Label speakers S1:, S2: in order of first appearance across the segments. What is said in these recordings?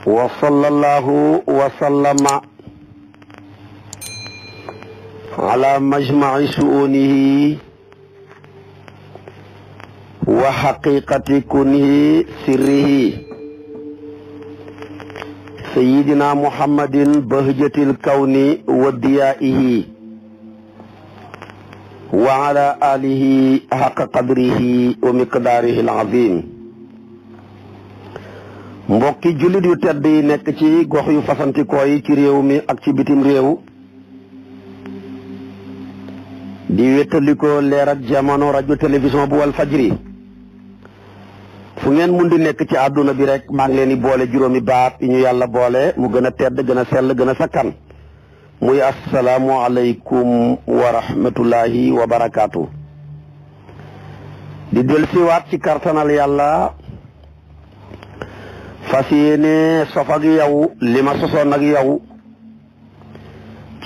S1: wa sallallahu wa sallama ala majmaci suunihi wa xaqiqati kunihi sirrihi sayyidina muhammadin bahjatil kawni wa diyaihi wa ala alihi haqqa qadrihi wa miqdaarihi al-azim. mbokki jullit yu tedd yi nekk ci gox yu fasantikoo yi ci réew mi ak ci bitim réew di wéttalikoo leer ak jamono rajo télévision bu wal fajri fu ngeen mun di nekk ci àdduna bi rek maa ngi leen di boole juróomi baat yi ñu yàlla boole mu gën a tedd gën a sell gën a sakkan muy assalaamu aleykum wa rahmatullahi wa barakaatu. di dellusiwaat ci kartanal yàlla fas yéene sof ak yow li ma sosoon ak yow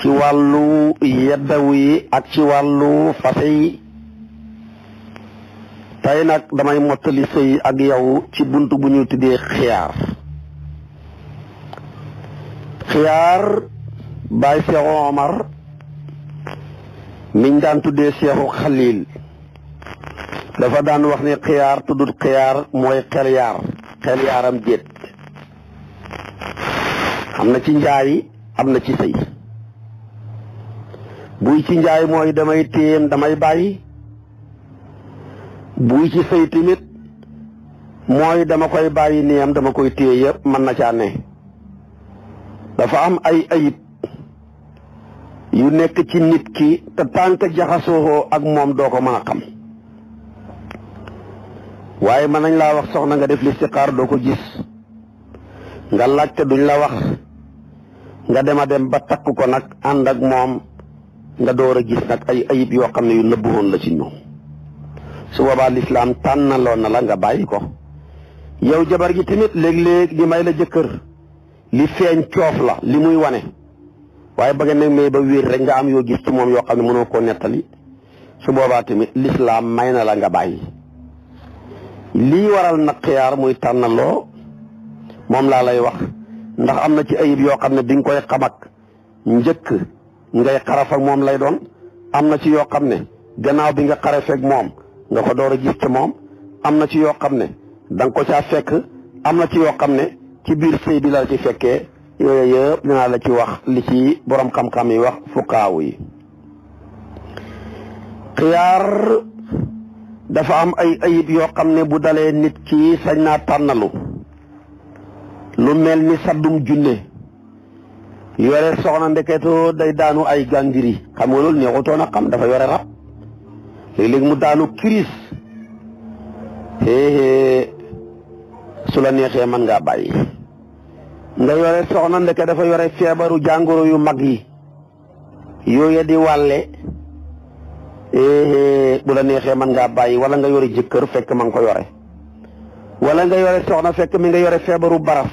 S1: ci wàllu yeddawu yi ak ci wàllu fase yi tey nag damay mottali sëy ak yow ci bunt bu ñu tuddee xiyaar baay Seexu Omar miñ daan tuddee Seexu Xaliil dafa daan wax ne xiyaar tuddut xiyaar mooy xel yaaram jéet am na ci njaay am na ci sëy buy ci njaay mooy damay téyem damay bàyyi buy ci sëy tamit mooy dama koy bàyyi niyam dama koy téye yëpp mën na caa ne dafa am ay ayib yu nekk ci nit ki te tànk jaxasoo ak moom doo ko mën a xam waaye mën nañ laa wax soxna nga def listixaar doo ko gis nga laajte duñ la wax nga dem ba takk ko nag ànd ak moom nga door a gis nag ay ayib yoo xam ne yu nëbbu woon la ci ñoom su boobaa lislaam tànnaloon na la nga bàyyi ko yow jabar gi tamit léeg-léeg di may la jëkkër li feeñ coof la li muy wane waaye ba nga ne may ba wér rek nga am yoo gis ci moom yoo xam ne mënoo koo nettali su boobaa tamit lislaam may na la nga bàyyi lii waral nag xiyaar muy tànnaloo moom laa lay wax ndax am na ci ayib yoo xam ne bi nga koy xam ak njëkk ngay xaraf ak moom lay doon am na ci yoo xam ne gannaaw bi nga xarafeeg moom nga ko door a gis ci moom am na ci yoo xam ne da nga ko caa fekk am na ci yoo xam ne ci biir sëy bi la ci fekkee yooyu yëpp dinaa la ci wax li ci borom xam-xam yi wax fuqaaw yi. xiyaar dafa am ay ayib yoo xam ne bu dalee nit ki sañ naa tànnalu lu mel ni saddum junne yore soxna ndeketoo day daanu ay gàngiri xam nga loolu neexutoon a xam dafa yore rab léeg-léeg mu daanu kiris su la neexee mën ngaa bàyyi nga yore soxna ndeke dafa yore feebaru jàngoro yu mag yi yooye di wàlle bu la neexee mën ngaa bàyyi wala nga yore jëkkër fekk ma nga ko yore wala nga yore soxna fekk mi nga yore feebaru baras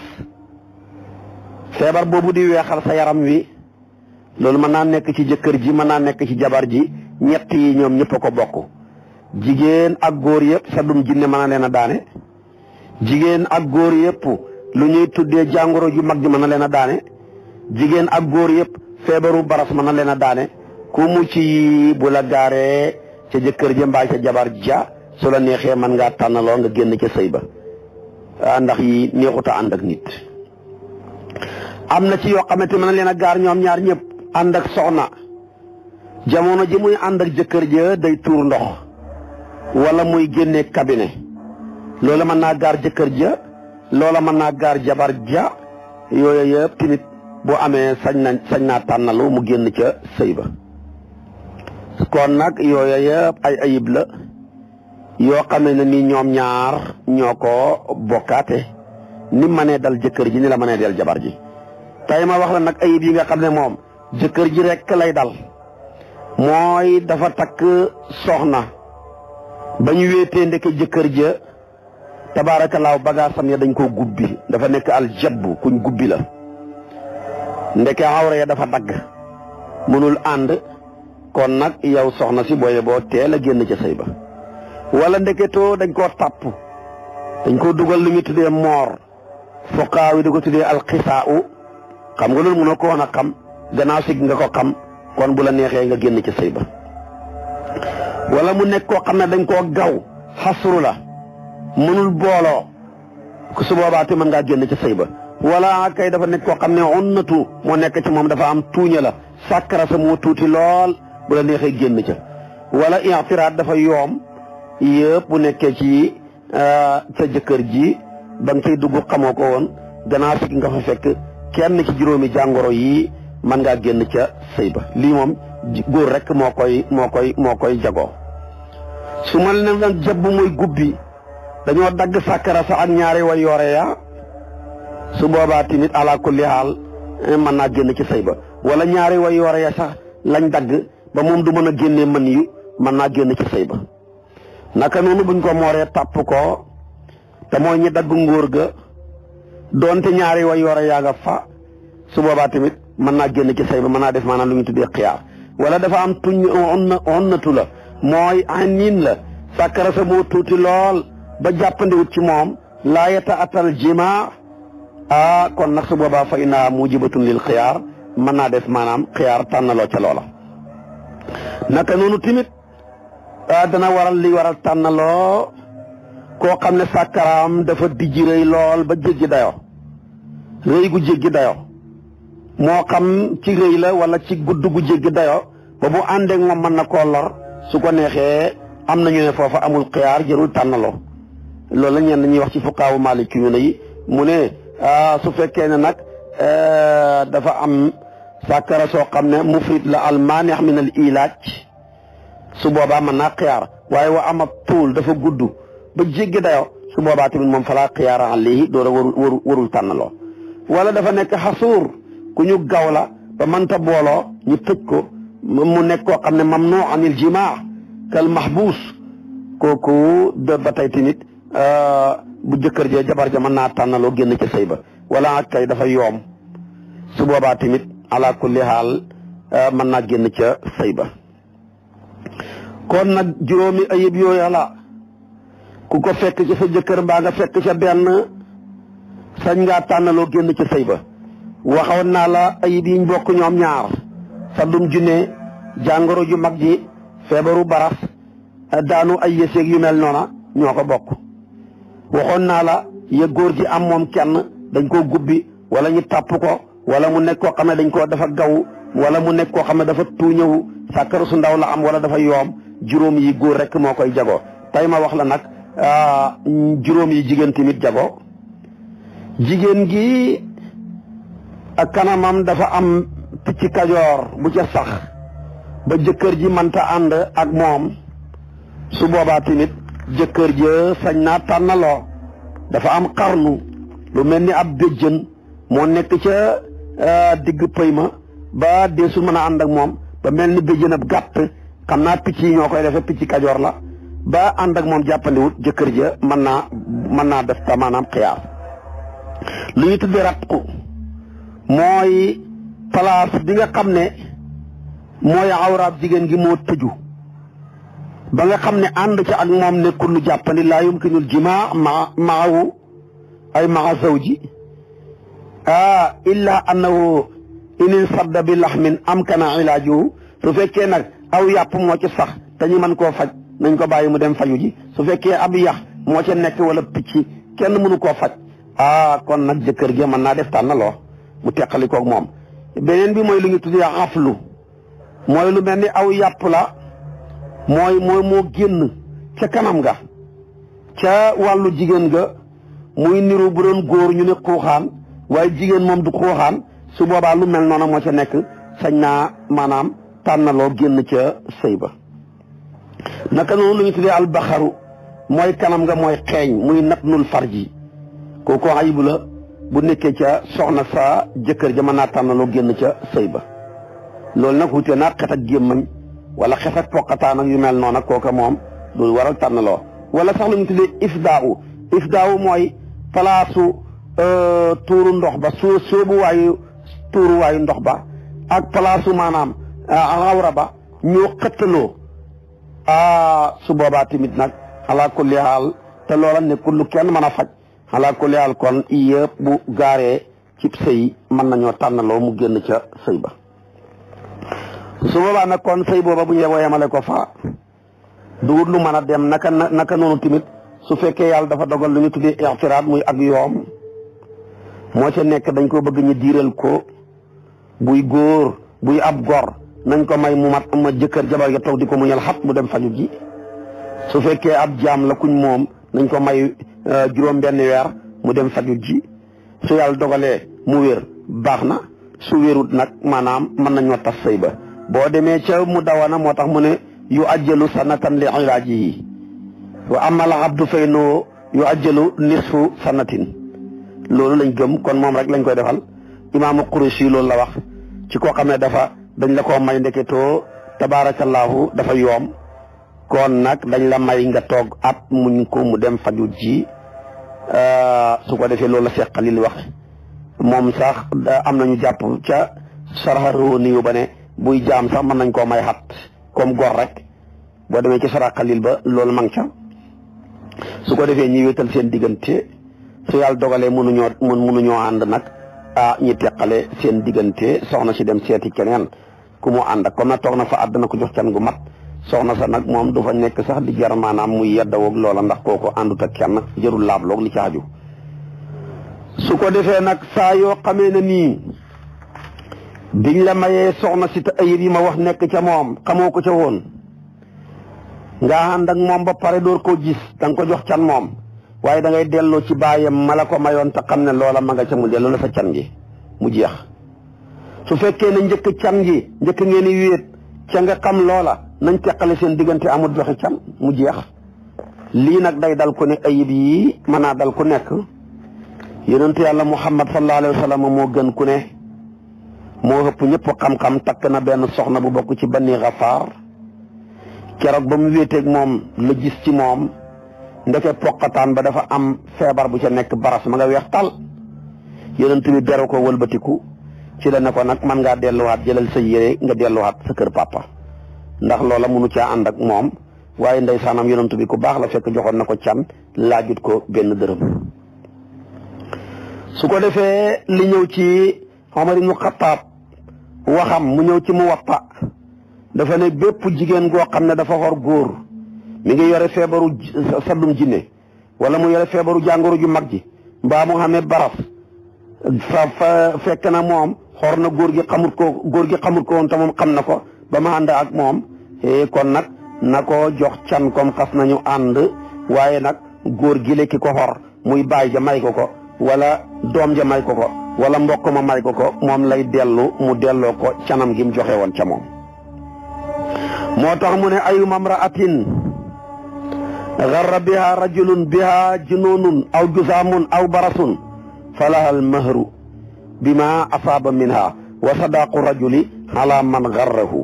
S1: feebar boobu di weexal sa yaram wi loolu mën naa nekk ci jëkkër ji mën naa nekk ci jabar ji ñett yi ñoom ñëpp a ko bokk jigéen ak góor yëpp sa dum jinne mën na leen a daane jigéen ak góor yëpp lu ñuy tuddee jàngoro ju mag ji mën na leen a daane jigéen ak góor yëpp feebaru baras mën na leen a daane ku mu ci bu la gaaree ca jëkkër ja mbaa ca jabar ja su la neexee mën ngaa tànnaloo nga génn ca sëy ba ndax yi neexuta ànd ak nit am na ci yoo xamante mën na leen a gaar ñoom ñaar ñëpp ànd ak soxna jamono ji muy ànd ak jëkkër ja day tuur ndox wala muy génne cabinet loola mën naa gaar jëkkër ja loola mën naa gaar jabar ja yooyu yëpp tamit bu amee sañ naa tànnalu mu génn ca sëy ba kon nag yooyu yëpp ay ayib la yoo xam ne ni ñoom ñaar ñoo ko bokkaate ni mënee dal jëkkër ji ni la mënee dal jabar ji tey ma wax la nag ayib yi nga xam ne moom jëkkër ji rek lay dal mooy dafa takk soxna ba ñu wéetee ndeke jëkkër ja tabaarakallaahu bagaasam ya dañ koo gubbi dafa nekk aljabbu kuñ gubbi la ndeke awra ya dafa dagg mënul ànd kon nag yow soxna si booye boo teel a génn ca sëy ba wala ndeketoo dañ koo tàpp dañ koo dugal lu ñu tuddee moor fuqaa yi di ko tuddee alxisaa xam nga loolu mënoo ko woon a xam gannaaw si nga ko xam kon bu la neexee nga génn ci sëy ba wala mu nekk koo xam ne dañ koo gaw xasru la mënul booloo ku su boobaa te mën ngaa génn ci sëy ba wala kay dafa nekk koo xam ne unnatu moo nekk ci moom dafa am tuuña la sàkkara sa moo tuuti lool bu la neexee génn ca wala i'tiraad dafa yoom yëpp bu nekkee ci sa jëkkër ji ba nga cay dugg xamoo ko woon gannaaw si nga fa fekk kenn ci juróomi jàngoro yi mën ngaa génn ca sëy ba lii moom góor rek moo koy jagoo su ma ne nag jëbb muy gubbi dañoo dagg sàkkara sa ak ñaari way yoore ya su boobaa tamit ala kulli haal mën naa génn ci sëy ba wala ñaari way yoore ya sax lañ dagg ba moom du mën a génnee mën yu mën naa génn ci sëy ba naka noonu buñ ko mooree tàpp ko te mooy ñi dagg ngóor ga doonte ñaari way yoore yaa nga fa su boobaa tamit mën naa génn ci sëy ba mën naa def maanaam lu ñu tuddee xiyaar wala dafa am tuñ onnatu la mooy aniin la sàkkara sa moo tuuti lool ba jàppandiwut ci moom laa yata atal jima kon nag su boobaa fa inna mujibatun lil xiyaar mën naa def maanaam xiyaar tànnaloo ca loola naka noonu tamit dana waral li waral tànnaloo koo xam ne sàkkaraam dafa dijji rëy lool ba jéggi dayo rëy gu jéggi dayo moo xam ci rëy la wala ci gudd gu jéggi dayo ba bu àndeek moom mën na koo lor su ko neexee am nañu ne foofa amul xiyaar jërul tànnaloo loolu la ñenn ñuy wax ci fuqaawu maaliki yu ne yi mu ne su fekkee ne nag dafa am sàkkara soo xam ne mufrit la al maaneex min al ilaaj su boobaa mën naa xiyaar waaye wa ama tuul dafa gudd ba jéggi dayo su boobaa tamit moom falaa xiyaara alayhi doora warul tànnaloo wala dafa nekk xasuur ku ñu gaw la ba mënta booloo ñu tëj ko mu nekk koo xam ne mamnu anil jimaa kal mahbuus kooku ba tey tamit bu jëkkër jee jabar ja mën naa tànnaloo génn ci sëy ba wala ak kay dafa yoom su boobaa tamit ala kulli haal mën naa génn ca sëy ba kon nag juróomi ayib yooyu la ku ko fekk ci sa jëkkër mbaa nga fekk ca benn sañ ngaa tànnaloo génn ci sëy ba waxoon naa la ayib yiñ bokk ñoom ñaar saddum junne jàngoro ju mag ji feebaru baras daanu ay yëseeg yu mel noona ñoo ko bokk waxoon naa la ya góor ji am moom kenn dañ koo gubbi wala ñu tàpp ko wala mu nekk koo xam ne dañ koo dafa gaw wala mu nekk koo xam ne dafa tuuñëwu sàkkara su ndaw la am wala dafa yoom juróom yi góor rek moo koy jago tey ma wax la nag juróom yi jigéen tamit jago jigéen gi ak kanamam dafa am picc kajoor bu ca sax ba jëkkër ji mënta ànd ak moom su boobaa tamit jëkkër ja sañ naa tànnaloo dafa am xarnu lu mel ni ab béjjën moo nekk ca digg pëy ma ba dee su mën a ànd ak moom ba mel ni béjjën ab gàtt xam naa picc yi ñoo koy defee picc kajoor la ba ànd ak moom jàppandiwut jëkkër ja mën naa def ta maanaam xiyaar lu ñu tuddee ratqu mooy place bi nga xam ne mooy awraab jigéen gi moo tëju ba nga xam ne ànd ca ak moom nekkul lu jàppandi laa yumkinul jimaa maahu ay maa zawji illa annahu inin sadda bi laxmin amkana ilaaju su fekkee nag aw yàpp moo ci sax te ñu mën koo faj nañ ko bàyyi mu dem faju ji su fekkee ab yax moo ca nekk wala picc kenn mënu koo faj kon nag jëkkër gi mën naa def tànnaloo mu teqali koog moom beneen bi mooy lu ñu tuddee xaflu mooy lu mel ni aw yàpp la mooy moo génn ca kanam ga ca wàllu jigéen ga muy niru bu doon góor ñu ne xuuxaan waaye jigéen moom du xuuxaan su boobaa lu mel noonu moo ca nekk sañ naa maanaam tànnaloo génn ca sëy ba naka noonu lu ñu tuddee albaxaru mooy kanam nga mooy xeeñ muy natnul farji kooku ayibu la bu nekkee ca soxna sa jëkkër ja mën naa tànnaloo génn ca sëy ba loolu nag wutee naa xet ak gémmañ wala xet ak poqataan ak yu mel noonu kooka moom du waral tànnaloo wala sax lu ñu tuddee ifdaawu mooy palaasu tuuru ndox ba sóobuwaayu tuuruwaayu ndox ba ak palaasu maanaam awra ba ñoo xëttaloo su boobaa tamit nag ala kulli haal te loola nekkul lu kenn mën a faj xalaa kulli haal kon yëpp bu gaaree cib sëy mën nañoo tànnaloo mu génn ca sëy ba su boobaa nag kon sëy booba bu ñu yeboo yemale ko fa dugut lu mën a dem naka noonu tamit su fekkee yàlla dafa dogal lu ñu tuddee ixtiraat muy ak yoom moo ca nekk dañ ko bëgg ñu diiral ko buy góor buy ab gor nañ ko may mu mat ma jëkkër jabar ga toog di ko muñal xat mu dem faju ji su fekkee ab jaam la kuñ moom nañ ko may juróom benn weer mu dem faju ji su yàlla dogalee mu wér baax na su wérut nag maanaam mën nañoo tas sëy ba boo demee ca mu dawana moo tax mu ne yu ajjalu sanatan li ilaajihi wa amal abdu faynoo yu ajjalu nisfu sanatin loolu lañ gëm kon moom rek lañ koy defal imaamu Qurayshi loolu la wax ci koo xam ne dañ la koo may ndeketoo tabaarakallaahu dafa yoom kon nag dañ la may nga toog at muñ ko mu dem faju ji su ko defee loolu la Seex Xaliil wax moom sax am nañu jàpp ca sarxaroo niyu ba ne buy jaam sax mën nañ koo may xat comme gor rek boo demee ci Seex Xaliil ba loolu mang ca su ko defee ñi wéetal seen diggante su yàlla dogalee mënuñoo ànd nag ñi teqale seen diggante soxna si dem seeti keneen ku mu ànd ak comme na toog na fa àdduna ko jox can gu mat soxna sa nag moom du fa nekk sax di jar maanaam muy yeddawoog loola ndax kooku àndut ak kenn jërul laabloog li ci aju su ko defee nag saa yoo xamee ne nii biñ la mayee soxna si te ayib yi ma wax nekk ca moom xamoo ko ca woon nga ànd ak moom ba pare door koo gis da nga ko jox can moom waaye da ngay delloo ci baayam ma la ko mayoon te xam ne loola ma nga ca mu delloo la sa can gi mu jeex su fekkee ne njëkk can gi njëkk ngeen di wéet ca nga xam loola nañ teqale seen diggante amul joxe can mu jeex lii nag day dal ku ne ayib yi mën naa dal ku nekk yonent yàlla Muhammad sallallahu alayhi wa sallam moo gën ku ne moo ëpp ñëpp xam-xam takk na benn soxna bu bokk ci Bani Gafaar keroog ba mu wéeteeg moom la gis ci moom ndeke poqataan ba dafa am feebar bu ca nekk baras ma nga weex tal yonent bi beru ko wëlbatiku ci la ne ko nag man ngaa delluwaat jëlal sa yére nga delluwaat sa kër papa ndax loola mënu caa ànd ak moom waaye ndeysaanam yonent bi ku baax la fekk joxoon na ko can laajut ko benn dërëm su ko defee li ñëw ci Omar ibnu Xattaab waxam mu ñëw ci Muwatta dafa ne bépp jigéen goo xam ne dafa xor góor mi ngi yore feebaru saddum jinne wala mu yore feebaru jàngoro ju mag ji mbaa mu xamee baras fa fekk na moom xor na góor gi xamut ko woon te moom xam na ko ba ma ànd ak moom kon nag na ko jox can comme xas nañu ànd waaye nag góor gi ki ko xor muy baay ja may ko ko wala doom ja may ko ko wala mbokk ma may ko ko moom lay mu delloo ko canam gi mu joxe woon ca moom moo tax mu ne ayuma amraatin garra biha rajulun biha jununun aw jusaamun aw barasun falaha almahru bima asaaba minha wa sadaqu rajuli ala man garrahu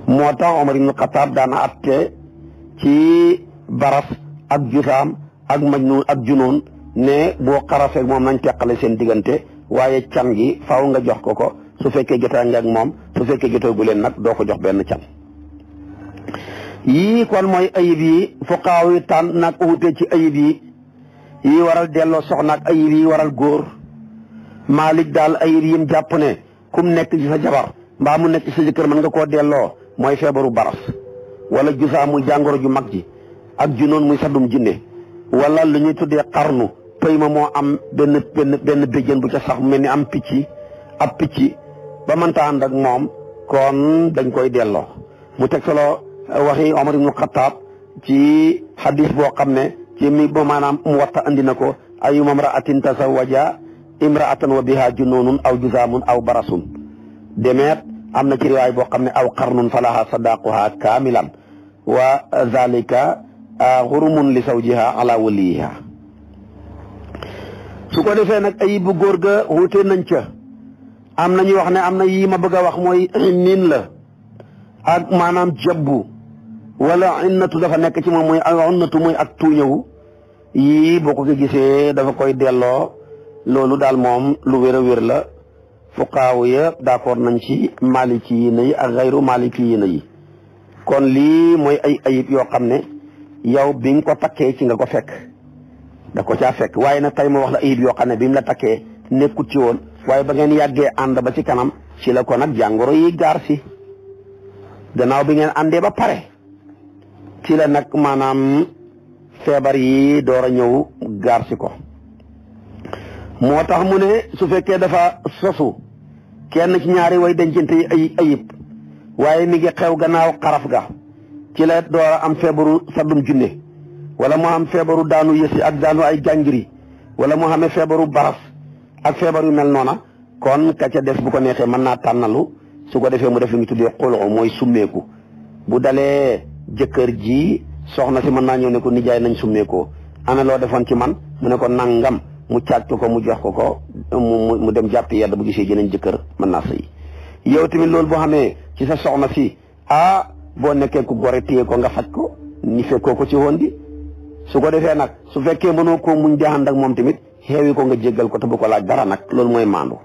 S1: moo tax Omar ibn Xataab daana atte ci baras ak jusaam ak majnun ak junoon ne boo xarafeeg moom nañ teqale seen diggante waaye can gi faaw nga jox ko su fekkee jotaa nga ak moom su fekkee jotoogu leen nag doo ko jox benn can yii kon mooy ayib yi fuqaaw yi tànn nag uute ci ayib yi waral delloo soxna ak ayib yi waral góor Maalik daal ayib yim jàpp ne kum nekk ci sa jabar mbaa mu nekk ci sa jëkkër mën nga koo delloo mooy feebaru baras wala jusaa muy jàngoro ju mag ji ak junoon muy saddum jinne wala lu ñuy tuddee xarnu pëy ma moo am benn béjjën bu ca sax mel ni am ab picc ba mënta ànd ak moom kon dañ koy delloo mu teg solo waxi Omar ibnu Xattaab ci hadis boo xam ne ci mi bo maanaam mu watta andi na ko ayuma imra'atin tazawwaja imra'atan wa biha junoonun aw juzaamun aw barasun demeet am na ci riwaay boo xam ne aw qarnun falaha sadaquha kaamilan wa zalika xurumun li zawjiha ala waliyiha su ko defee nag ayib bu góor ga wuute nañ ca am na ñuy wax ne am na yii ma bëgg a wax mooy niin la ak maanaam jabbu wala innatu dafa nekk ci moom mooy innatu mooy ak tuuñëwu yii boo ko gisee dafa koy delloo loolu daal moom lu wér a wér la fuqaaw yëpp d'accord nañ ci maliki yi na yi ak xayru maliki yi na yi kon lii mooy ay ayib yoo xam ne yow bi nga ko takkee ci nga ko fekk da ko caa fekk. waaye nag tey ma wax la ayib yoo xam ne bi mu la takkee nekkut ci woon waaye ba ngeen yàggee ànd ba ci kanam ci la ko nag jàngoro yi gaar si gannaaw bi ngeen àndee ba pare ci la nag maanaam feebar yi door a ñëw gaar si ko. moo tax mu ne su fekkee dafa sosu kenn ci ñaari way dencante yi ay ayib waaye mi ngi xew gannaaw xaraf ga ci la door a am feebaru saddum junne wala mu am feebaru daanu yësi ak daanu ay jàngiri wala mu xamee feebaru baras ak feebar yu mel noona kon ka ca des bu ko neexee mën naa tànnalu su ko defee mu def li ñu tuddee xulxu mooy summeeku bu dalee jëkkër ji soxna si mën naa ñëw ne ko nijaay nañ summeekoo ana loo defoon ci man mu ne ko nangam mu càcc ko mu jox ko mu dem jàppi yedd bu gisee jeneen jëkkër mën naa sëy yow tamit loolu boo xamee ci sa soxna si boo nekkee ku gore téye ko nga faj ko ni fekkoo ko ci woon di su ko defee nag su fekkee mënoo ko muñ di ànd ak moom tamit xeewi ko nga jéggal ko te bu ko laaj dara nag loolu mooy maandu.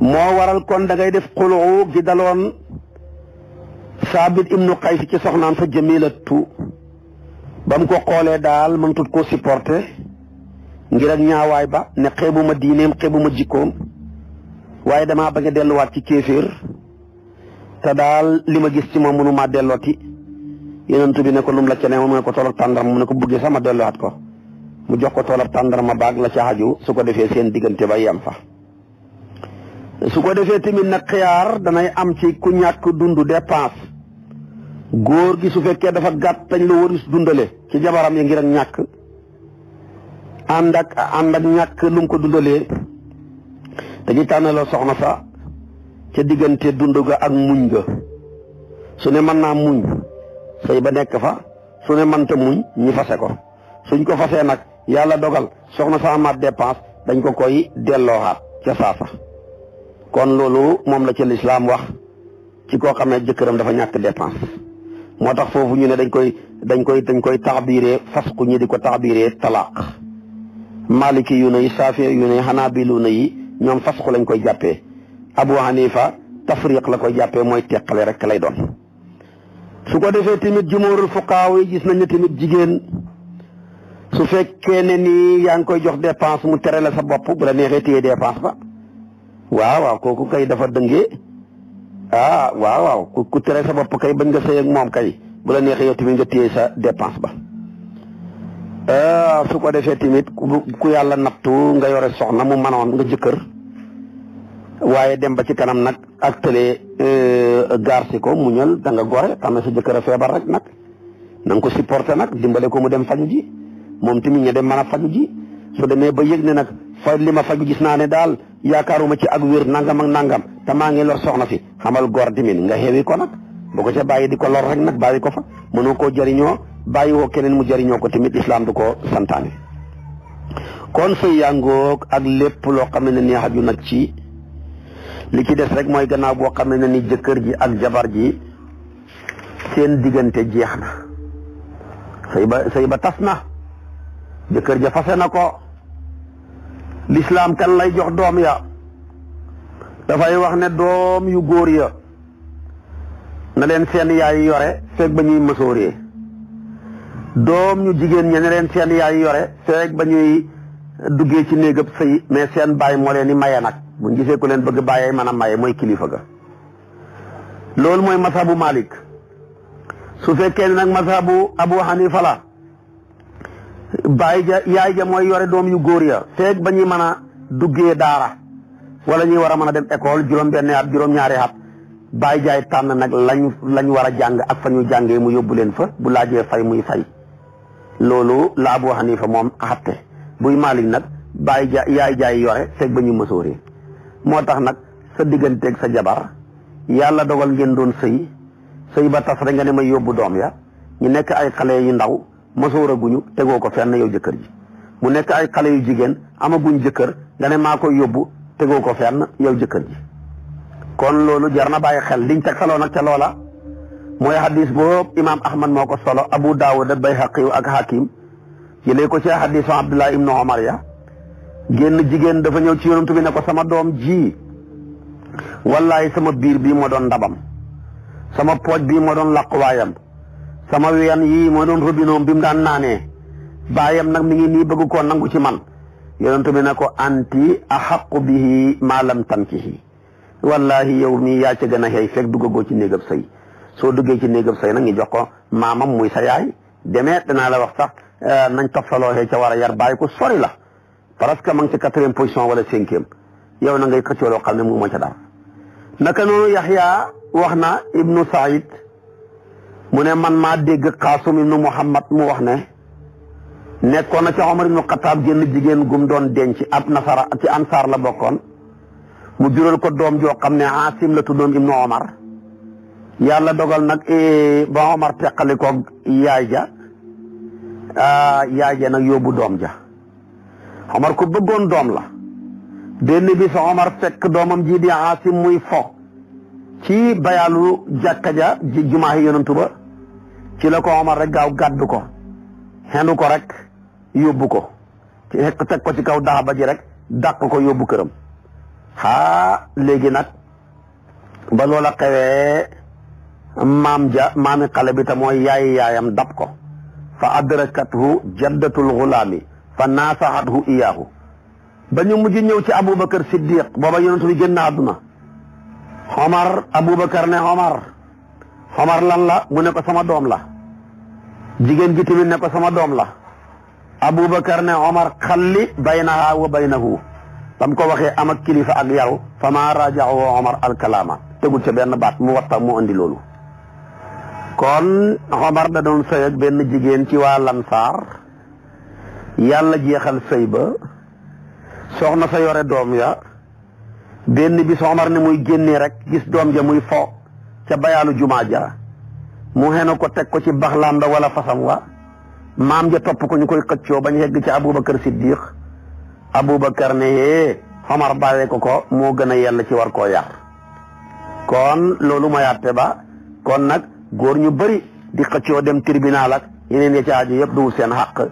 S1: moo waral kon da ngay def xulu gi daloon Saabit ibnu Qays ci soxnaam sa Jamilatu ba mu ko xoolee daal mën tut koo supporté ngir ak ñaawaay ba ne xeebuma diineem xeebuma jikkoom waaye damaa bañ a delluwaat ci kéeféer te daal li ma gis ci moom mënu maa dellooti Yonent bi ne ko lum la ca ne mu ne ko toolab tàndarma mu ne ko bëggee sama delluwaat ko mu jox ko toolab tàndarma baag la ca xaju su ko defee seen diggante ba yem fa. su ko defee tamit nag xiyaar danay am ci ku ñàkk dund dépense góor gi su fekkee dafa gàtt tañ la waris dundale ci jabaram yi ngir ak ñàkk ànd ak ñàkk lu mu ko dundalee dañuy tànnaloo soxna sa ca diggante dund ga ak muñ ga su ne mën naa muñ sëy ba nekk fa su ne mënta muñ ñi fase ko suñ ko fasee nag yàlla dogal soxna sa amaat dépense dañ ko koy dellooxaat ca saasa kon loolu moom la ci lislaam wax ci koo xam ne jëkkëram dafa ñàkk dépense moo tax foofu ñu ne dañ koy taxbiiree fasku ñi di ko taxbiiree talaaq maliki yu ne yi saafi yu ne xanaabilu ne yi ñoom fasku lañ koy jàppee Abu Hanifa tafriq la koy jàppee mooy teqale rek lay doon. su ko defee tamit jumóorul fuqaaw yi gis nañ ne tamit jigéen su fekkee ne nii yaa ngi koy jox dépense mu tere la sa bopp bu la neexee téye dépense ba waaw kooku kay dafa dëngee waaw ku tere sa bopp kay bañ nga sëy ak moom kay bu la neexee yow tamit nga téye sa dépense ba. su ko defee tamit ku yàlla nattu nga yore soxna mu manoon nga jëkkër waaye dem ba ci kanam nag ak tëlee gaar si ko muñal da nga gore xam ne sa jëkkër a feebar rek nag na nga ko supporté nag dimbale ko mu dem faju ji moom tamit ña dem mën a faju ji su demee ba yëg ne nag li ma faju gis naa ne daal yaakaaruma ci ak wér nangam ak nangam te maa ngi lor soxna si xamal góor tamit nga xewi ko nag boo ko ca bàyyi di ko lor rek nag bàyyi ko fa mënoo koo jëriñoo bàyyi woo keneen mu jëriñoo ko tamit islam du ko santaane. kon sëy yàngoog ak lépp loo xam ne ni xaju nag ci li ci des rek mooy gannaaw boo xam ne ni jëkkër ji ak jabar ji seen diggante jeex na sëy ba tas na jëkkër ja fase na ko lislaam kan lay jox doom ya dafay wax ne doom yu góor ya na leen seen yaay yore feeg ba ñuy mësooree doom ñu jigéen ña ne leen seen yaay yore feeg ba ñuy duggee ci néegab sëy mais seen baay moo leen di maye nag buñ gisee ku leen bëgg bàyyee mën a maye mooy kilifa ga loolu mooy mazhabu Malik su fekkee ne nag mazhabu Abu Hanifa la yaay ja mooy yore doom yu góor ya feeg ba ñuy mën a duggee daara wala ñuy war a mën a dem école juróom-benn at juróom-ñaari at baay jaay tànn nag lañ war a jàng ak fa ñu jàngee mu yóbbu leen fa bu laajee fay muy fay loolu la Abu Hanifa moom xatte buy Malik nag yaay jaay yore feeg ba ñu mësooree moo tax nag sa digganteeg sa jabar yàlla dogal ngeen doon sëy ba tas rek nga ne may yóbbu doom ya ñu nekk ay xale yu ndaw mësooraguñu tegoo ko fenn yow jëkkër ji mu nekk ay xale yu jigéen amaguñ jëkkër nga ne maa koy yóbbu tegoo ko fenn yow jëkkër ji kon loolu jar na bàyyi xel liñ teg saloo nag ca loola mooy hadis boobu imaam Ahmad moo ko solo Abu Daawud Bayhaqi ak Hakim jëlee ko ci hadisu Abdullah ibnu Omar ya génn jigéen dafa ñëw ci yonent bi ne ko sama doom ji wallaay sama biir bii moo doon ndabam sama pooj bii moo doon làquwaayam sama ween yii moo doon robinoom bi mu daan naanee baayam nag mi ngi nii bëgg koo nangu ci man yonent bi ne ko anti ahaqu bihi ma lam tankihi wallahi yow mii yaa ca gën a xëy fekk duggagoo ci néegab sëy soo duggee ci néegab sëy nag ñu jox ko maamam muy sa yaay demee danaa la wax sax nañ toftaloo xee ca war a yar bàyyi ko sori la parce que ma ngi ci 4e position wala 5e yow na ngay xëccoo loo xam ne mu moo ca dara naka noonu Yaxya wax na ibnu Saïd mu ne man maa dégg Qaasim ibnu Muhammad mu wax ne nekkoon na ca Omar ibnu Xataab génn jigéen gum doon denc ab nasara ci ansaar la bokkoon mu jural ko doom joo xam ne Aasim la tuddoon ibnu Omar yàlla dogal nag ba Omar teqali ko yaay ja nag yóbbu doom ja Omar ko bëggoon doom la benn bi sa Omar fekk doomam ji di Aasim muy fo ci bayaalu jàkka ja jumaa yi yonantu ba ci la ko Omar rek gaaw gàddu ko xenu ko rek yóbbu ko ci teg ko ci kaw daaba ji rek dàq ko yóbbu këram léegi nag ba loola xewee maami xale bi te mooy yaayam dab ko fa adrakathu jaddatul gulaami fa naasahathu iyaahu ba ñu mujj ñëw ci Aboubacar Siddiq booba yonent bi génn àdduna Aboubacar ne Omar lan la mu ne ko sama doom la jigéen ji tamit ne ko sama doom la Aboubacar ne Omar xalli baynaha wa baynahu bam ko waxee am ak kilifa ak yaru fa ma rajahu Omar alkalaama tegul ca benn baat mu waxta mu andi loolu kon Omar da doon sëy ak benn jigéen ci waa Lansaar yàlla jeexal sëy ba soxna sa yore doom ya benn bis Omar ne muy génnee rek gis doom ja muy fo ca bayaalu jumaa ja mu xenu ko teg ko ci baxlaam ba wala fasam wa maam ja topp ko ñu koy xëccoo bañ yegg ci Aboubacar Siddiq Aboubacar ne Omar bàyyee ko moo gën a yell ci war koo yar kon loolu mooy àtte ba kon nag góor ñu bëri di xëccoo dem tribunal ak yeneen ya ci aju yëpp duwul seen xàq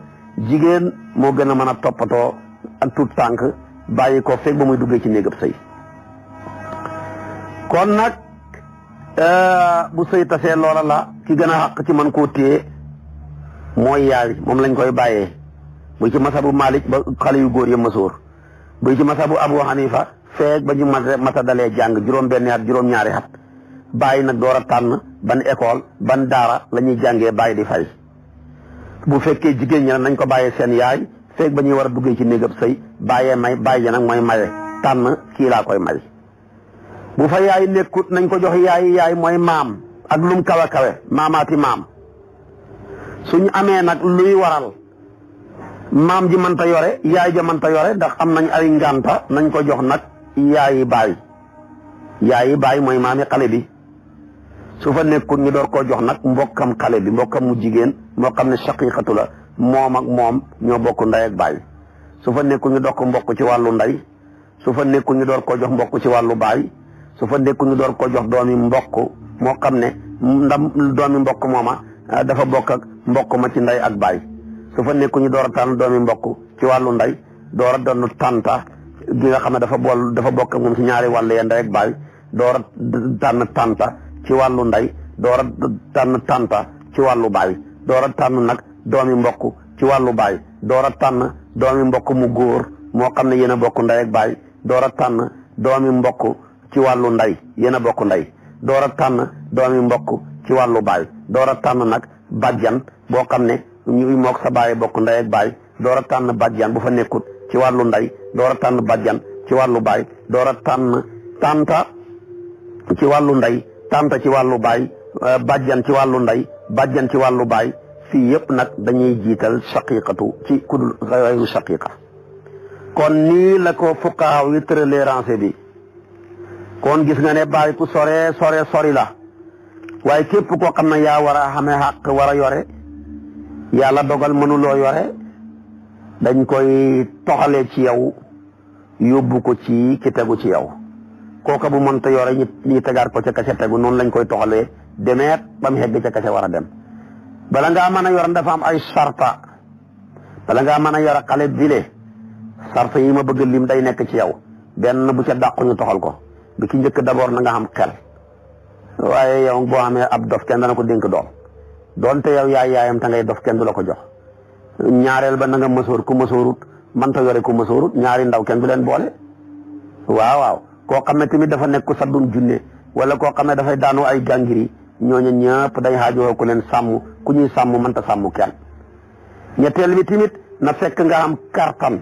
S1: jigéen moo gën a mën a toppatoo ak tuut tànk bàyyi ko fekk ba muy duggee ci néegab sëy kon nag bu sëy tasee loola la ki gën a xàq ci man koo téye mooy yaay moom lañ koy bàyyee buy ci masabu Malik ba xale yu góor ya masóor buy ci masabu Abu Hanifa feek ba ñu mata dalee jàng juróom-benni at juróom-ñaari at bàyyi nag door a tànn ban école ban daara la ñuy jàngee bàyyi di fay bu fekkee jigéen ñi nañ ko bàyyee seen yaay feek ba ñuy war a duggee ci néegab sëy bàyyi nag mooy maye tànn kii laa koy may bu fa yaay nekkut nañ ko jox yaay mooy maam ak lum kawe kawe maamaati maam suñu amee nag luy waral maam ji mënta yore yaay ja mënta yore ndax am nañ ay ngànta nañ ko jox nag yaayi baay mooy maami xale bi su fa nekkut ñu door koo jox nag mbokkam xale bi mbokkam mu jigéen moo xam ne shaqiqatu la moom ak moom ñoo bokk ndey ak baay su fa nekkut ñu door ko mbokk ci wàllu ndey su fa nekkut ñu door koo jox mbokk ci wàllu baay su fa nekkut ñu door koo jox doomi mbokk moo xam ne doomi mbokk mooma dafa bokk ak mbokk ma ci ndey ak baay su fa nekkut ñu door a tànn doomi mbokk ci wàllu ndey door a doon tànta gi nga xam ne dafa bokk ak moom ci ñaari wàll ya ndey ak baay door a tànn tànta ci wàllu ndey door a tànn tànta ci wàllu baay door a tànn nag doomi mbokk ci wàllu baay door a tànn doomi mbokk mu góor moo xam ne yéen a bokk ndey ak baay door a tànn doomi mbokk ci wàllu ndey yéen a bokk ndey door a tànn doomi mbokk ci wàllu baay door a tànn nag bàjjan boo xam ne ñu mook sa baay bokk ndey ak baay door a tànn bàjjan bu fa nekkut ci wàllu ndey door a tànn bàjjan ci wàllu baay door a tànn tànta ci wàllu ndey tànta ci wàllu baay bàjjan ci wàllu ndey bàjjan ci wàllu baay fii yëpp nag dañuy jiital shaqiqatu ci kudul xayru shaqiqa kon nii la ko fuqahaa yi tëralee rancé bi kon gis nga ne baay ku sori la waaye képp koo xam ne yaa war a xamee xàq war a yore yàlla dogal mënuloo yore dañ koy toxalee ci yow yóbbu ko ci ki tegu ci yow kooka bu mënta yore ñi tegaat ko ca kase tegu noonu lañ koy toxalee demeet ba mu xegg ca kase war a dem bala ngaa mën a yor dafa am ay sarta bala ngaa mën a yor xale bile sarta yi ma bëgg lim day nekk ci yow benn bu ca dàqu ñu toxal ko bi ki njëkk d'abord na nga xam xel waaye yow boo xamee ab dof kenn dana ko dénk doom doonte yow yaayam te ngay dof kenn du la ko jox ñaareel ba na nga mësoor ku mësoorut mënta yore ku mësoorut ñaari ndaw kenn du leen boole. waaw koo xam ne tamit dafa nekk ku saddum junne wala koo xam ne dafay daanu ay gàngiri ñooñu ñëpp day xaajoo ku leen sàmm ku ñuy sàmm mënta sàmm kenn. ñetteel bi tamit na fekk nga am kartan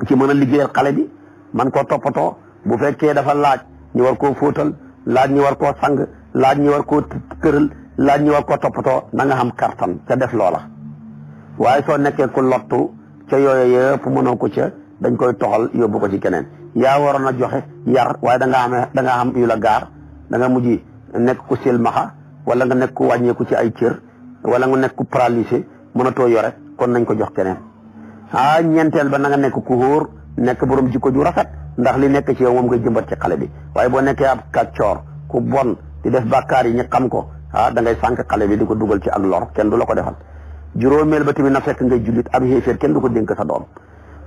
S1: ci mën a liggéeyal xale bi man koo toppatoo bu fekkee dafa laaj ñu war koo fóotal laaj ñu war koo sang laaj ñu war koo tëral laaj ñu war koo toppatoo na nga xam kartan ca def loola. waaye soo nekkee ku lottu ca yooyu yëpp mënoo ko ca dañ koy toxal yóbbu ko ci keneen yaa waroon a joxe yar waaye da nga am yu la gaar da nga mujj nekk ku silmaxa wala nga nekk ku wàññeeku ci ay cër wala nga nekk ku paralysé mënatoo yore kon nañ ko jox keneen. ñeenteel ba na nga nekk ku hóor nekk borom jikko ju rafet ndax li nekk ci yow moom nga jëmbat ci xale bi waaye boo nekkee ab kàccoor ku bon di def bàkkaar yi ñu xam ko da ngay sànq xale bi di ko dugal ci ak lor kenn du la ko defal. juróomeel ba tamit na fekk ngay jullit ab xéeféer kenn du ko dénk sa doom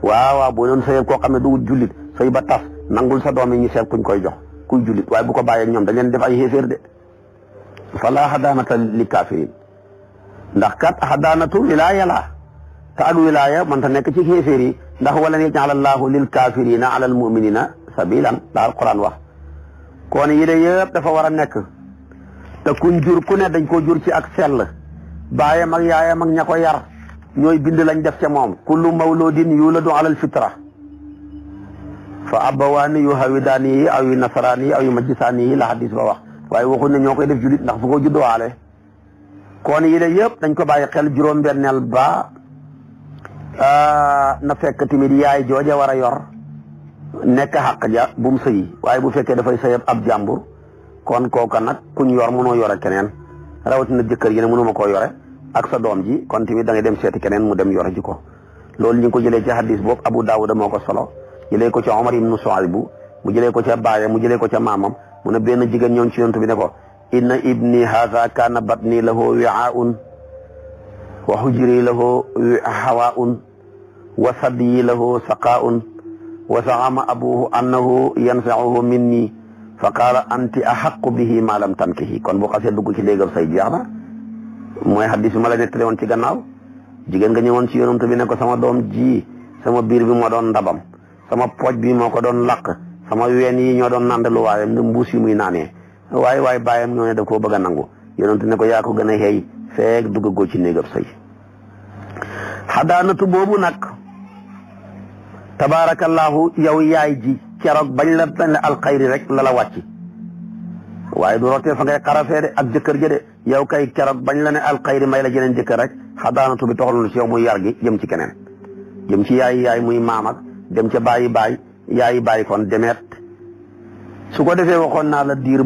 S1: waaw boo doon sëy koo xam ne du jullit sëy ba tas nangul sa doom yi ñu seet kuñ koy jox kuy jullit waaye bu ko bàyyee ñoom dañ leen def ay xéeféer de fala xadaanata li kafirin ndax kat xadaanatu wilaaya la te ak wilaaya man ta nekk ci xéeféer yi ndax wala yaj'ala allahu lil kafirina ala al muminina sabilan la alquran wax kon yi de yëpp dafa war a nekk te kuñ jur ku ne dañ ko jur ci ak sell baayam ak yaayam ak ña ko yar ñooy bind lañ def ca moom kullu mawludin yuladu ala al fitra fa abawaani yu hawidaani yi aw yu nasaraani yi aw yu majjisaani yi la hadis ba wax waaye waxuñ ne ñoo koy def julit ndax fu ko juddowaale kon yi de yëpp dañ ko bàyyi xel juróom-benneel ba na fekk tamit yaay jooja war a yor nekk xaq ja bu mu sëyi waaye bu fekkee dafay sëyab ab jàmbur kon kooka nag kuñ yor mënoo yore keneen rawatina jëkkër yi ne mënuma koo yore ak sa doom ji kon tamit da ngay dem seeti keneen mu dem yore ji ko loolu ñu ngi ko jëlee ci hadis boobu Abu Daawuda moo ko solo jëlee ko ca Omar ibnu Suaybu mu jëlee ko ca baayam mu jëlee ko ca maamam mu ne benn jigéen ñoon ci yonent bi ne ko inna ibni haza kaana batni lahu wi'aun wa hujri lahu hawaun wa sadyi lahu saqaun wa saama abuhu annahu yanfa'uhu minni fa qaala anti ahaqu bihi ma lam tankihi kon bu xasee dugg ci léegam say jeex na mooy hadis bi ma la nettali woon ci gannaaw jigéen nga ñëwoon ci yonent bi ne ko sama doom ji sama biir bi moo doon ndabam sama pooj bi moo ko doon lakk sama ween yi ñoo doon nandalu waayam ne mbuus yi muy naanee waaye bàyyam ñoo ne daf koo bëgg a nangu yonent ne ko yaa ko gën a xëy feek duggagoo ci néegam sëy xadaanatu boobu nag tabaarakallaahu yow yaay ji keroog bañ la alxayri rek la wàcc waaye du rootee fa ngay xarafee de ak jëkkër ja de yow kay keroog bañ la ne alxayri may la jeneen jëkkër rek xadaanatu bi toxal na ci yow muy yar gi jëm ci keneen jëm ci yaay muy maam ak dem ca bàyyi baay kon demeet su ko defee waxoon naa la diir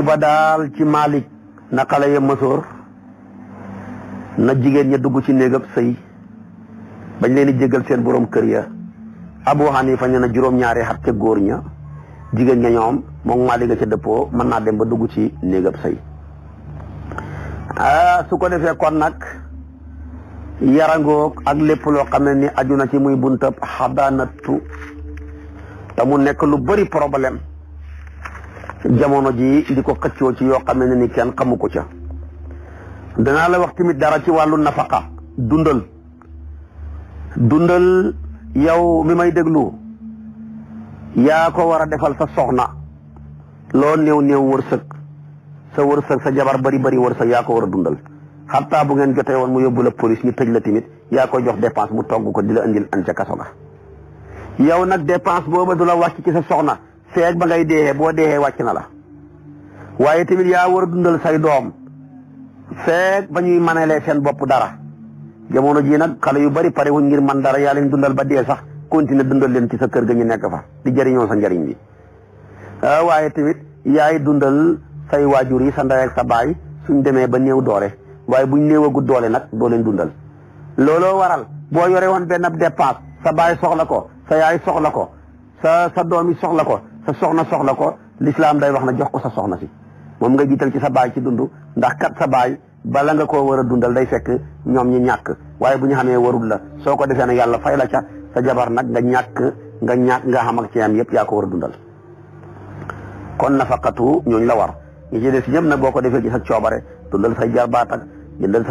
S1: ba daal ci Malik na xale ya mësoor na jigéen ña dugg ci néegab sëy bañ leen di jégal seen borom kër ya Abu Hanifa ñu ne juróom-ñaari xat ca góor ña jigéen ña ñoom moom Malik ga ca dëppoo mën naa dem ba dugg ci néegab sëy su ko defee kon nag yarangoog ak lépp loo xam ne ni aju na ci muy buntab xadaanatu te mu nekk lu bari problème jamono ji di ko xëccoo ci yoo xam ne ni kenn xamu ko ca danaa la wax tamit dara ci wàllu nafaqa dundal yow mi may déglu yaa ko war a defal sa soxna loo néew wërsëg sa jabar bari wërsëg yaa ko war a dundal xataa bu ngeen jotee woon mu yóbbu la police ñu tëj la tamit yaa koy jox dépense mu togg ko di la indil an ca kaso ga yow nag dépense booba du la wàcc ci sa soxna feeg ba ngay deexee boo deexee wàcc na la waaye tamit yaa war a dundal say doom feeg ba ñuy manelee seen bopp dara jamono ji nag xale yu bari pare wuñ ngir man dara yaa leen dundal ba dee sax continuer dundal leen ci sa kër ga ñu nekk fa di jëriñoo sa njëriñ bi waaye tamit yaay dundal say waajur yi sa ndey ak sa baay suñ demee ba néew doole waaye buñ néewagut doole nag doo leen dundal looloo waral boo yore woon benn dépense sa baay soxla ko sa yaay soxla ko sa doom yi soxla ko sa soxna soxla ko l'islam day wax na jox ko sa soxna si moom nga jiital ci sa baay ci dund ndax kat sa baay bala nga koo war a dundal day fekk ñoom ñi ñàkk waaye bu ñu xamee warul la soo ko defee nag yàlla fay la ca sa jabar nag nga xam ak ci am yëpp yaa ko war a dundal kon nafaqatu ñooñu la war ñi ci des ñëpp nag boo ko defee ci sa coobare dundal say jarbaat ak jëndal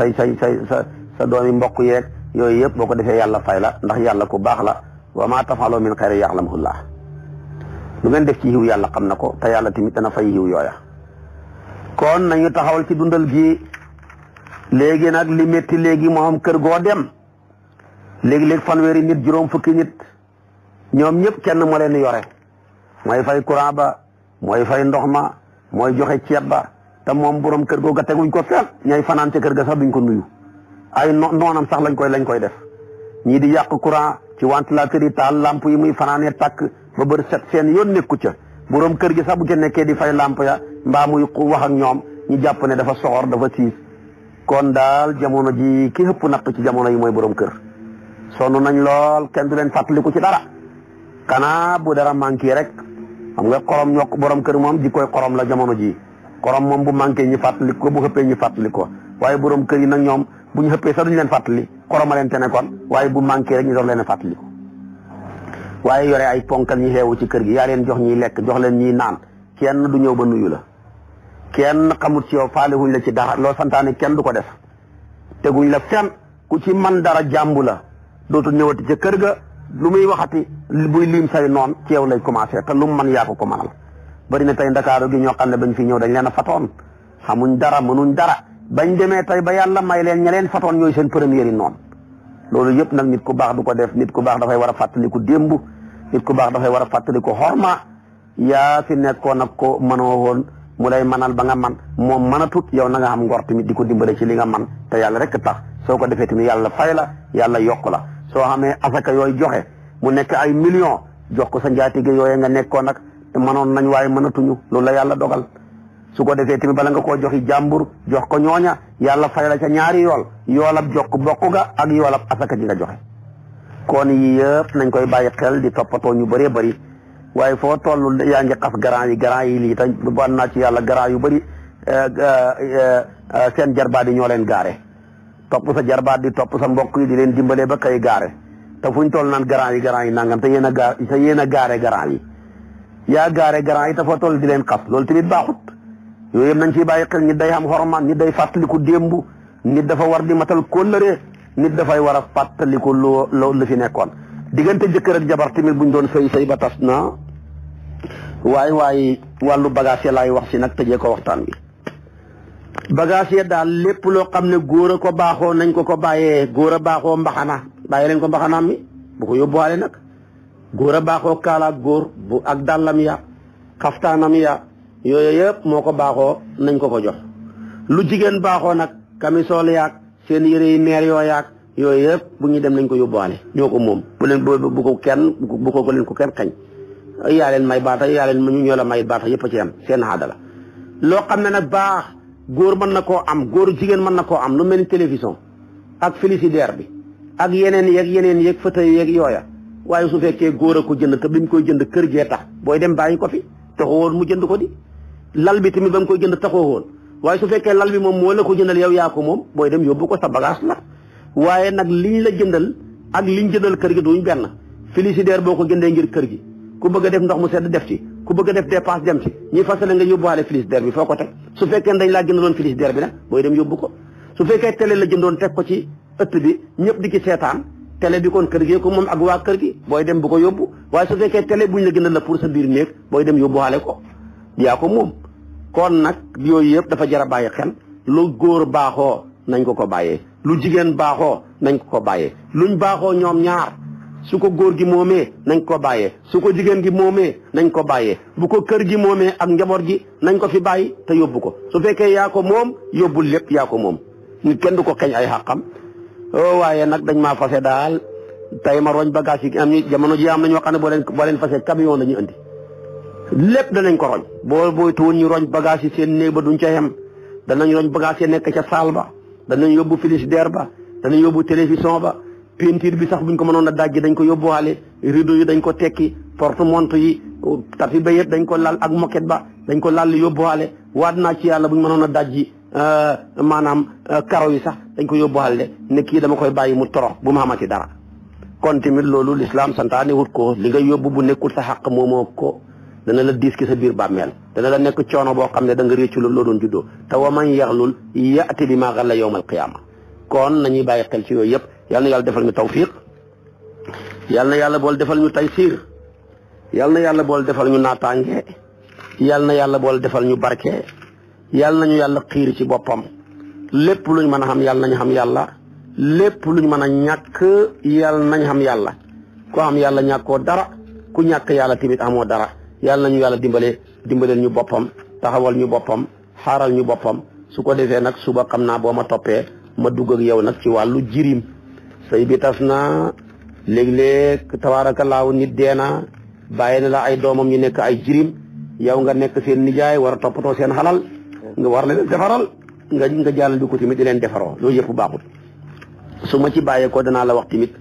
S1: sa doomi mbokk yeeg yooyu yëpp boo ko defee yàlla fay la ndax yàlla ku baax la wa ma tafaloo min xayrin ya'lamuhullah lu ngeen def ci yiw yàlla xam na ko te yàlla tamit dana fay yiw yooya. kon nañu taxawal ci dundal gi léegi nag li métti léegi moom kër goo dem léegi-léegi fanweeri nit juróom fukki nit ñoom ñëpp kenn moo leen yore mooy fay courant ba mooy fay ndox ma mooy joxe ceeb ba te moom borom kër googa teguñ ko fenn ñay fanaan ca kër ga sax duñ ko nuyu ay noonam sax lañ koy def ñii di yàq courant ci ventilateur yi taal lamp yi muy fanaanee takk ba bër set seen yoon nekku ca borom kër gi sax bu ca nekkee di fay lamp ya mbaa muy wax ak ñoom ñu jàpp ne dafa soxor dafa siis kon daal jamono ji ki ëpp natt ci jamono yi mooy borom kër sonn nañ lool kenn du leen fàttaliku ci dara xanaa bu dara manqué rek xam nga xorom ñokk borom kër moom ji koy xorom la jamono ji xorom moom bu manqué ñu fàttali ko bu xëppee ñu fàttali ko waaye borom kër yi nag ñoom bu ñu xëppee sax duñu leen fàttali xoroma leen te ne kon waaye bu manqué rek ñu doon leen fàttali ko waaye yore ay ponkal ñi xeewu ci kër gi yaa leen jox ñiy lekk jox leen ñiy naan kenn du ñëw ba nuyu la kenn xamut ci yow faale wuñ la ci dara loo santaane kenn du ko def teguñ la fenn ku ci man dara jàmbu la dootul ñëwati ca kër ga lu muy waxati buy lim say noon ci yow lay commencé te lu mu mën yaa ko mënal bari na tey ndakaaru gi ñoo xam ne bañ fi ñëw dañ leen a fatoon xamuñ dara mënuñ dara bañ demee tey ba yàlla may leen ña leen fatoon ñooy seen première yi noonu loolu yëpp nag nit ku baax du ko def nit ku baax dafay war a fàttaliku démb nit ku baax dafay war a fàttaliku xorma yaa fi nekkoon ak ko mënoo woon mu lay manal ba nga man moom mën a tut yow na nga xam ngor tamit di ko dimbale ci li nga man te yàlla rek tax soo ko defee tamit yàlla fay la yàlla yokk la soo xamee asaka yooyu joxe mu nekk ay millions jox ko sa njaatige yooyu nga nekkoon nag te mënoon nañ waaye mënatuñu loolu la yàlla dogal su ko defee tamit bala nga koo joxi jàmbur jox ko ñooña yàlla fay la ca ñaari yoolab jokk bokk ga ak yoolab asaka ji nga joxe kon yi yëpp nañ koy bàyyi xel di toppatoo ñu bëree bëri waaye foo toll yaa ngi xas garant yi lii te ban naa ci yàlla garant yu bëri seen jarbaat yi ñoo leen gaare topp sa jarbaat di topp sa mbokk yi di leen dimbalee ba kay gaare te fuñ toll naan garant yi nangam te yéen a gaare garant yi yaa gaare garant yi te foo toll di leen xas loolu tamit baaxut yooyu yëpp nañ ciy bàyyi xel nit day xam xorma nit day fàttaliku démb nit dafa war di matal kóllëre nit dafay war a fàttaliku lu fi nekkoon diggante jëkkër ak jabar tamit buñ doon sëy ba tas na waaye wàllu bagage laay wax si nag tëjee ko waxtaan bi bagage daal lépp loo xam ne góor a ko baaxoo nañ ko bàyyee góor a baaxoo mbaxana bàyyi leen ko mbaxanaam mi bu ko yóbbuwaale nag góor a baaxoo kaalaak góor bu ak dàllam ya xaftaanam ya yooyu yëpp moo ko baaxoo nañ ko jox lu jigéen baaxoo nag camisole yaag seen yére yi meer yoo yaag yooyu yëpp bu ñuy dem nañ ko yóbbuwaale ñoo ko moom bu leen bu ko leen ko kenn xañ yaa leen may baata yaa leen ñoo la may baata yëpp a ci am seen aada la loo xam ne nag baax góor mën na koo am góor jigéen mën na koo am lu mel ni télévision ak frigidaire bi ak yeneen yeeg fauteuil yeeg yooya waaye su fekkee góor a ko jënd te bi mu koy jënd kër gee tax booy dem bàyyi ko fi taxoo woon mu jënd ko di lal bi tamit ba mu koy jënd taxoo woon waaye su fekkee lal bi moom moo la ko jëndal yow yaa ko moom booy dem yóbbu ko sa bagage la waaye nag liñ la jëndal ak liñ jëndal kër gi duñ benn frigidaire boo ko jëndee ngir kër gi ku bëgg a def ndox mu sedd def ci ku bëgg a def dépense dem ci ñi fasale nga yóbbuwaale frigidaire bi foo ko teg su fekkee dañ laa jëndaloon frigidaire bi nag booy dem yóbbu ko su fekkee télé la jëndoon teg ko ci ëtt bi ñëpp di ci seetaan télé bi kon kër gi ko moom ak waa kër gi booy dem bu ko yóbbu waaye su fekkee télé buñ la jëndal la pour sa biir néeg booy dem yóbbuwaale ko yaa ko moom kon nag yooyu yëpp dafa jar a bàyyi xel lu góor baaxoo nañ ko bàyyee lu jigéen baaxoo nañ ko bàyyee luñ baaxoo ñoom ñaar su ko góor gi moomee nañ ko bàyyee su ko jigéen gi moomee nañ ko bàyyee bu ko kër gi moomee ak njaboot gi nañ ko fi bàyyi te yóbbu ko su fekkee yaa ko moom yóbbul lépp yaa ko moom nit kenn du ko xeñ ay xàqam waaye nag dañ maa fase daal tey ma roñ bagage yi am ñu jamono ji am na ñoo xam ne boo leen fase camion la ñu andi lépp danañ ko roñ booy tuwoon ñu roñ bagage yi seen néeg ba duñ ca yem danañ roñ bagage yi nekk ca saal ba danañ yóbbu frigidaire ba danañ yóbbu télévision ba peinture bi sax buñ ko mënoon a dajji dañ ko yóbbuwaale rideau yi dañ ko tekki porte-montre yi tapis ba yëpp dañ ko lal ak moquette ba dañ ko lal yóbbuwaale waat naa ci yàlla buñ mënoon a dajji maanaam karo yi sax dañ ko yóbbuwaale ne kii dama koy bàyyi mu torox bu ma xamati dara kon tamit loolu l'islam santaane wut ko li nga yóbbu bu nekkul sa xaq moomoo ko dana la diis ki sa biir bàmmeel dana la nekk coono boo xam ne da nga réccu loo doon juddoo te wa man yaxlul ya'ti bi maa xalla yawmal qiyaama kon nañuy bàyyi xel ci yooyu yëpp yal na yàlla defal ñu tawfiq yal na yàlla bool defal ñu taysiir yal na yàlla bool defal ñu naataange yal na yàlla bool defal ñu barke yal nañu yàlla xiir ci boppam lépp luñ mën a xam yàlla nañ xam yàlla lépp luñ mën a ñàkk yàlla nañ xam yàlla ko xam yàlla ñàkkoo dara ku ñàkk yàlla tamit amoo dara yàlla nañu yàlla dimbaleel ñu boppam taxawal ñu boppam xaaral ñu boppam su ko defee nag suba xam naa boo ma toppee ma dugg ak yow nag ci wàllu jirim sëy bi tas na léeg-léeg tabaarakallaahu nit dee na bàyyi na la ay doomam ñu nekk ay jirim yow nga nekk seen nijaay war a toppatoo seen xalal nga war leen defaral nga jàllal di ko tamit di leen defaroo loolu yëpp baaxul su ma ci bàyyee ko danaa la wax tamit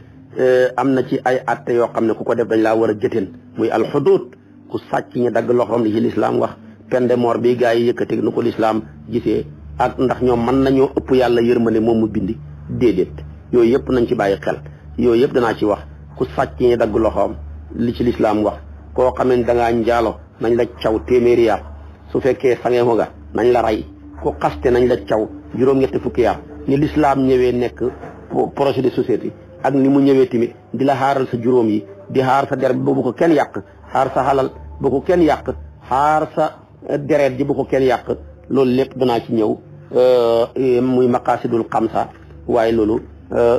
S1: am na ci ay atte yoo xam ne ku ko def dañ laa war a jëteen muy alxudud ku sàcc ñu dagg loxoom li ci lislaam wax peine de mort bi gaa yi yëkkati nu ko lislaam gisee ak ndax ñoom mën nañoo ëpp yàlla yërmande moom mu bindi déedéet yooyu yëpp nañ ci bàyyi xel yooyu yëpp danaa ci wax ku sàcc ñu dagg loxoom li ci lislaam wax koo xam ne da ngaa njaalo nañ la caw téeméeri yar su fekkee sangeexu nga nañ la rey ku xaste nañ la caw juróom-ñetti fukki yar ni lislaam ñëwee nekk projet de société ak ni mu ñëwee tamit di la xaaral sa juróom yi di xaar sa der bi bu ko kenn yàq xaar sa xalal bu ko kenn yàq xaar sa deret ji bu ko kenn yàq loolu lépp danaa ci ñëw muy maqaasidul xamsa waaye loolu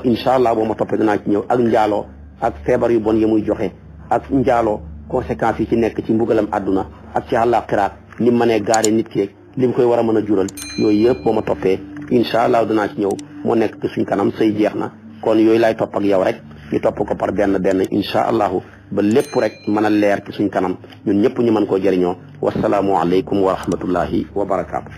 S1: incha allah boo ma toppee danaa ci ñëw ak njaaloo ak feebar yu bon yi muy joxe ak njaaloo conséquences yi ci nekk ci mbugalam àdduna ak ci àllaaxira ni mu mënee gaare nit ki rek li mu koy war a mën a jural yooyu yëpp boo ma toppee incha allah danaa ci ñëw moo nekk ci suñ kanam say jeex na kon yooyu laay topp ak yow rek ñu topp ko par benn incha allahu ba lépp rek mën a leer ci suñ kanam ñun ñëpp ñu mën koo jëriñoo wasalaamu aleykum wa rahmatullahi wa barakaatu.